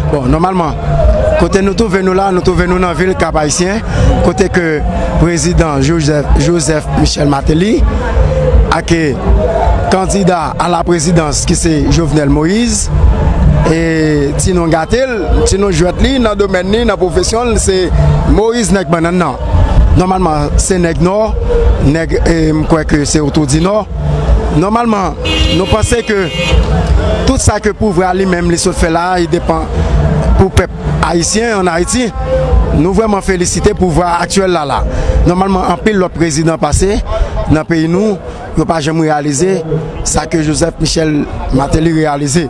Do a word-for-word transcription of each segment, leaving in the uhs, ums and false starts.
Bon, nòmalman, kote nou twouve nou la, nou twouve nou nan vil Kap Ayisyen, kote ke prezidan Joseph, Joseph Michel Martelly ak kandida a la prezidans ki se Jovenel Moïse, e ti non gate l, ti non jwèt li nan domèn li, nan pwofesyon l, se Moïse nèg bannann nan. Nòmalman, se nèg Nò, nèg, e, m kwè ke se otou di Nò. Nòmalman, nou panse ke tout sa ke pouvwa li menm li sot fè la, li depan pou pèp ayisyen ann Ayiti. Nou vrèman felisite pouvwa aktyèl la la. Nòmalman, anpil lòt prezidan pase nan peyi nou, yo pa janm reyalize sa ke Joseph Michel Martelly reyalize.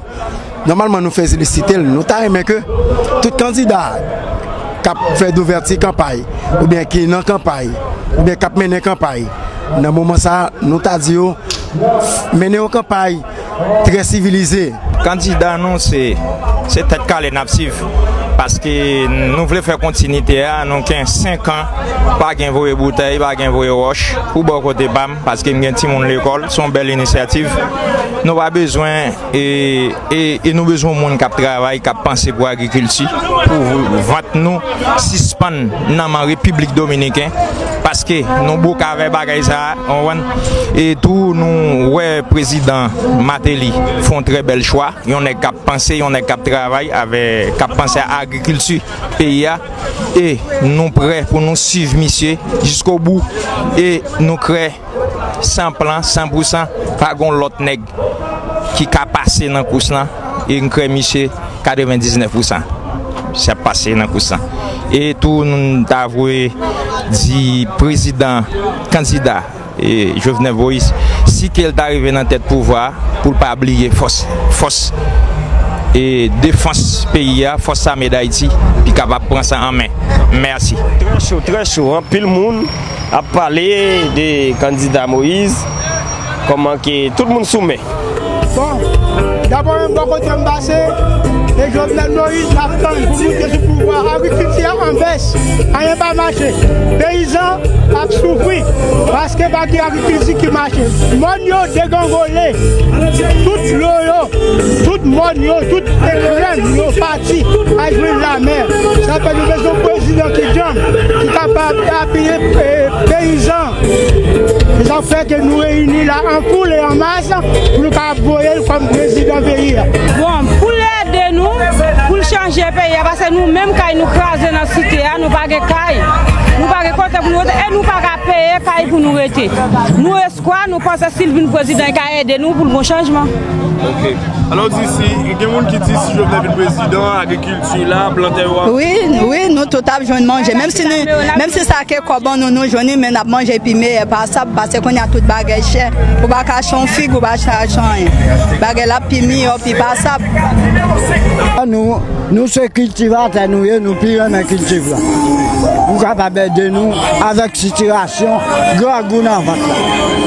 Nòmalman, nou felisite l. Nou ta renmen ke tout kandida k ap fè douvèti kanpay, oubyen ki nan kanpay, oubyen k ap mennen kanpay, nan moman sa a, nou ta di yo, mennen yon kanpay trè sivilize. Kandida nou, se, se tèt kale n ap swiv. Paske nou vle fè kontinite a, nou gen senk an, pa gen voye boutèy, pa gen voye wòch, pou bò kote pa m, paske m gen timoun lekòl, se yon bèl inisyativ. Nou pa bezwen, e, e, e nou bezwen moun k ap travay, k ap panse pou agrikilti, pou vant nou sispann nan men Repiblik Dominiken, paske nou bouk avè bagay sa a, w konprann? E tou, nou wè prezidan Martelly fè yon trè bèl chwa, yon nèg k ap panse, yon nèg k ap travay avè, k ap panse a agrikilti peyi a, e nou prè pou nou swiv misye jiskobou, e nou kwè san plan, san pou san, pa gon lòt nèg ki ka pase nan kous lan, e m kwè misye katrevendiznèf pou san sa ap pase nan kous lan. E tou, nou ta vle di prezidan, kandida, e, Jovenel Moïse, si ke l ta rive nan tèt pouvwa a, pou l pa bliye fòs, fòs, e, defans peyi a, fòs lame Dayiti, ki kapab pran sa an men. Mèsi. Trè cho, trè cho. Anpil moun ap pale de kandida Moïse, kòman ke tout moun sou men. Bon, dabò menm bò kote m pase, e Jovenel Moïse n ap tann pou moute sou pouvwa. Agrikilti a an bès, anyen pa mache. Peyizan ap soufri paske pa gen agrikilti ki mache. Mòn yo degangole, tout dlo yo, tout mòn yo, tout grenn yo pati al jwenn lamè. Sa fè nou bezwen yon prezidan ki djanm, ki kapab apiye, e, peyizan. Se sa k fè ke nou reyini la an foul e an mas pou nou ka voye l kòm prezidan peyi a. Bon, pou l ede nou, pou l chanje peyi a, paske nou menm kay nou kraze nan site a, nou pa gen kay, nou pa gen kote pou nou rete, e nou pa ka peye kay pou nou rete. Nou espwa, nou panse si l vin prezidan, li ka ede nou pou l gon chanjman. Ok. Alò, w di si, gen moun ki di si Jovenel vin prezidan, agrikilti la, plantè yo ap... Wi, wi, nou tout ap jwenn manje. Menm si nou, menm si sa ke kòb an nou, nou jwenn li, men n ap manje pi meyè pasab, paske kounye a tout bagay chè. Ou pa ka achte yon fig, ou pa ka achte anyen. Bagay la pi miyò, pi pasab. Nou, nou se kiltivatè nou ye, nou pi renmen kiltiv la. Ou kapab ede nou avèk sitirasyon grangou nan vant la.